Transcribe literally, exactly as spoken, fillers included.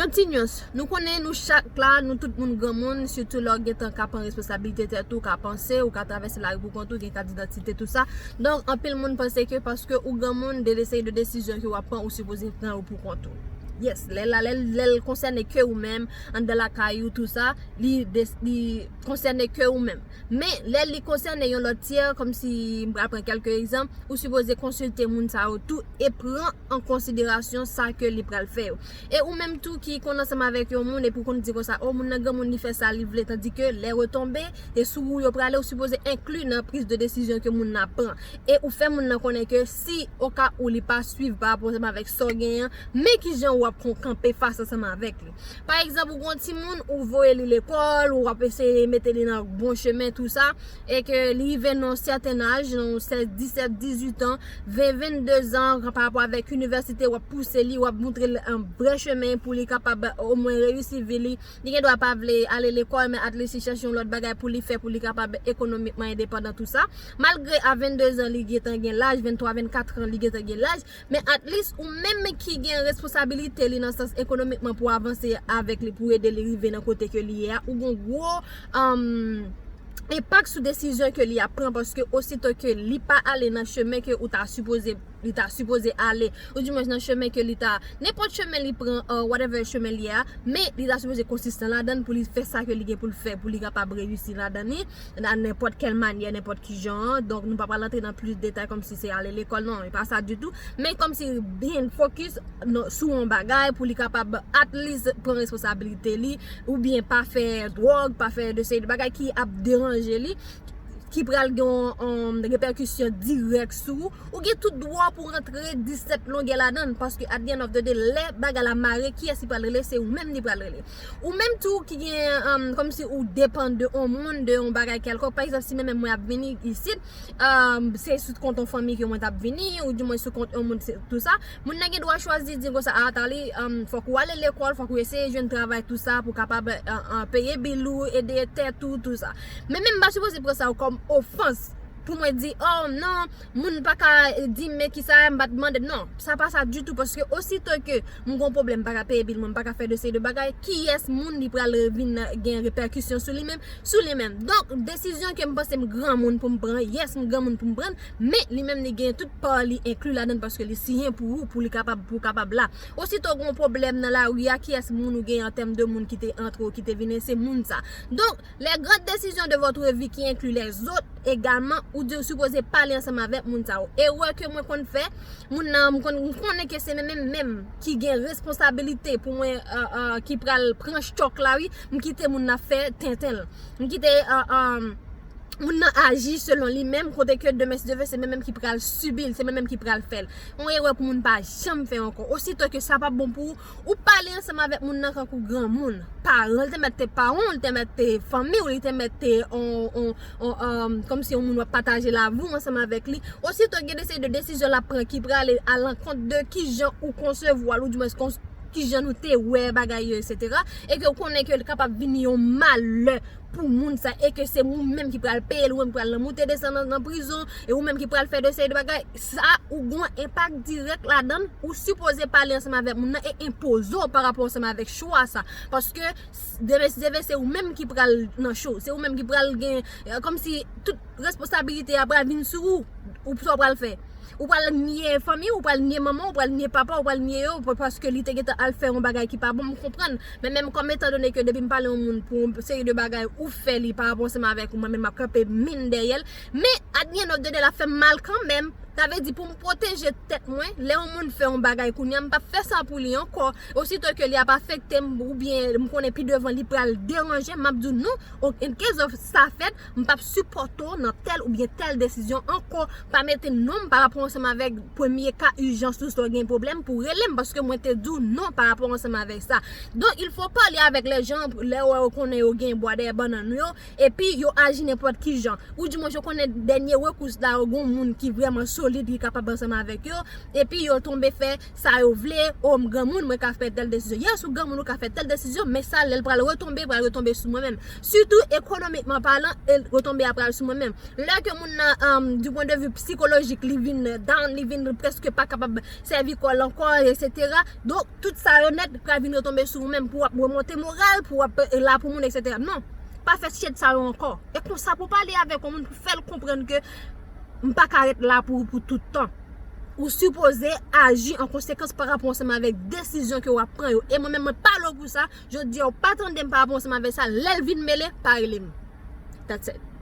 Continuous. Nou konnen nou chak la, nou tout moun granmoun, sitou lè w gentan ka pran responsabilite tèt ou, ka panse, ou ka travèse lari pou kont ou, gen kat didantite, tou sa. Donk, anpil moun panse ke paske ou granmoun, de, de seri de desizyon ke w ap pran, ou sipoze pran yo pou kont ou. Yes, lè la, lè, lè l konsène ke ou menm, anndan lakay ou, tou sa, li, li konsène ke ou menm. Men, lè li konsène yon lòt tyè, kòmsi m pral pran kèlke egzanp, ou sipoze konsilte moun sa yo tou e pran an konsiderasyon sa ke li pral fè yo. E ou menm tou ki konn ansanm avèk yon moun epi ou konn di konsa, o, moun nan granmoun, li fè sa li vle, tandike lè retonbe, e sou ou yo prale, ou sipoze enkli nan priz de desizyon ke moun nan pran. E ou fè moun nan konnen ke si oka ou li pa swiv pa rapò ansanm avèk sa w genyen an, men kijan w ap kon kanpe fas ansanm avèk li. Pa egzanp, ou gon timoun, ou voye li lekòl, ou ap eseye mete li nan bon chemen, tou sa, e ke li rive nan yon sèten aj, nan sèz, disèt, dizuit an, ven, vennde zan, pa rapò avèk inivèsite, w ap pouse li, w ap montre l an vrè chemen pou li kapab omwen reyisi vi li. Li gen dwa pa vle ale lekòl, men at least li chèche yon lòt bagay pou li fè, pou li kapab ekonomikman endepandan, tou sa. Malgre a vennde zan, li gentan gen laj, venntwa, vennkatran, li gentan gen laj, men at least ou menm ki gen responsabilite li nan sans ekonomikman pou avanse avèk li, pou ede li rive nan kote ke li ye a, ou gon gwo, um, enpak sou desizyon ke li ap pran, paske osito ke li pa ale nan chemen ke ou ta sipoze, li ta sipoze ale, ou dimwen nan chemen ke li ta, nenpòt chemen li pran, uh, whatever chemen li ye a, men li ta sipoze konsistan ladan l pou li fè sa ke li gen pou l fè, pou li kapab reyisi ladan li, nan nenpòt kèl manyè, nenpòt ki jan an. Donk, nou pa pral antre nan plis detay kòmsi se ale lekòl, non, e pa sa ditou. Men kòmsi byen fokis nan, sou yon bagay pou li kapab at least pran responsabilite li, oubyen pa fè dwòg, pa fè de seri de bagay ki ap deranje li, ki pral gen yon, yon repèkisyon dirèk sou ou. Ou gen tout dwa pou rantre disèt longè ladan l, paske at the end of the day, lè bagay la mare, kiyès li pral rele? Se ou menm li pral rele. Ou menm tou ki gen, um, kòmsi ou depann de yon moun, de yon bagay kèlkonk. Pa egzanp, si mwen menm mwen ap vini isit, um, se sou kont yon fanmi ke mwen t ap vini, ou dimwen sou kont yon moun, se, tou sa. Moun nan gen dwa chwazi di konsa, a, Atali, um, fòk ou ale lekòl, fòk ou eseye jwenn travay, tou sa, pou kapab, uh, uh, peye bil ou, ede tèt ou, tou sa. Men menm m pa sipoze pran sa kòm ofans. Pou mwen di, oh non, moun pa ka di m men kisa, m pa t mande. Non, sa pa sa ditou, paske osito ke m gon pwoblèm, m pa ka peye bil mwen, m pa ka fè de seri de bagay, kiyès moun li pral vin gen repèkisyon sou li menm, sou li menm. Donk, desizyon ke m panse m granmoun pou m pran, yes, m granmoun pou m pran, men li menm li gen tout pa li enkli ladan l paske li siyen pou ou, pou li kapab, pou w kapab la. Osito gon pwoblèm nan lari a, kiyès moun ou gen an tèm de moun ki te antre w, ki te vini, se moun sa. Donk, les grandes décisions de votre vie qui inclut les autres également, ou di ou sipoze pale ansanm avèk moun sa yo. Erè ke mwen konn fè, moun nan, m konn, m konnen ke se menm, menm, menm ki gen responsabilite pou mwen, euh, euh, ki pral pran chòk la, wi. M kite moun nan fè tenten l. M kite, euh, euh, moun nan aji selon li menm, kote ke demen, si Dye vle, se menm, menm ki pral sibi l, se menm, menm ki pral fè l. Yon erè pou moun pa janm fè ankò. Osito ke sa pa bon pou ou, ou pale ansanm avèk moun nan kankou granmoun. Paran, li te mèt te paran w, li te mèt te fanmi w, li te mèt te on, on, on, um, kòmsi yon moun w ap pataje lavi w ansanm avèk li. Osito gen de seri de desizyon l ap pran ki prale alankont de kijan ou konsevwa l, ou dimwens kons-, kijan nou te wè bagay yo, etsetera. E ke ou konnen ke l kapab vini yon malè pou moun sa, e ke se ou menm ki pral peye l, ou menm ki pral nan moute desann nan, nan prizon, e ou menm ki pral fè de seri de bagay, sa ou gon enpak dirèk ladan l, ou sipoze pale ansanm avèk moun nan e enpoze w pa rapò ansanm avèk chwa sa. Paske s-, demen si Dye vle, se ou menm ki pral nan cho, se ou menm ki pral gen, euh, kòmsi tout responsabilite a pral vin sou ou, ou sa w pral fè. Ou pral nye fanmi w, ou pral nye manman w, ou pral nye papa w, ou pral nye yo, pa-, paske li te gentan al fè yon bagay ki pa bon, m konprann. Men menm kòm etan done ke depi m pale yon moun pou yon seri de bagay ou fè li pa rapò ansanm avèk ou, mwen menm m ap kanpe min dèyè l. Men, at the end of the day, l ap fè m mal kanmenm. Sa vle di pou m pwoteje tèt mwen, lè yon moun fè yon bagay kounye a, m p ap fè sa pou li ankò. Osito ke li ap afekte m, oubyen m konnen pi devan li pral deranje m, m ap di w non, ok, in case of sa fèt, m p ap sipòte w nan tèl oubyen tèl desizyon ankò. Pa mete non m pa rapò ansanm avèk premye ka ijans ou si w gen pwoblèm pou w rele m, paske mwen te di w non pa rapò ansanm avèk sa. Donk, il faut parler avec les gens, lè w wè yo konnen yo gen bwa dèyè bannann yo, epi yo aji nenpòt ki jan. Ou dimwens yo konnen dènye rekous la, yo gon moun ki vrèman solid ki kapab ansanm avèk yo, epi yo tonbe fè sa yo vle. O, m granmoun, mwen ka fè tèl desizyon. Yes, ou granmoun, ou ka fè tèl desizyon, men sa, lè l pral retonbe, pral retonbe sou mwen menm. Sitou ekonomikman palan, e retonbe a pral sou mwen menm. Lè ke moun nan, um, du point de vue psikolojik, li vin down, li vin prèske pa kapab sèvi kò l ankò, etsetera. Donk, tout sa yo nèt pral vin retonbe sou ou menm pou w ap remonte moral, pou w ap, eh, la pou moun, etsetera. Non, pa fè shit sa yo ankò. E konsa pou pale avèk yon moun, pou fè l konprann ke m pa ka ret la pou, pou tout tan. Ou sipoze aji an konsekans pa rapò ansanm avèk desizyon ke w ap pran yo. E mwen menm, mwen pa la pou sa. Jodi a, ou pa tande m pa rapò ansanm avèk sa. Lè l vin mele, pa rele m. That's it.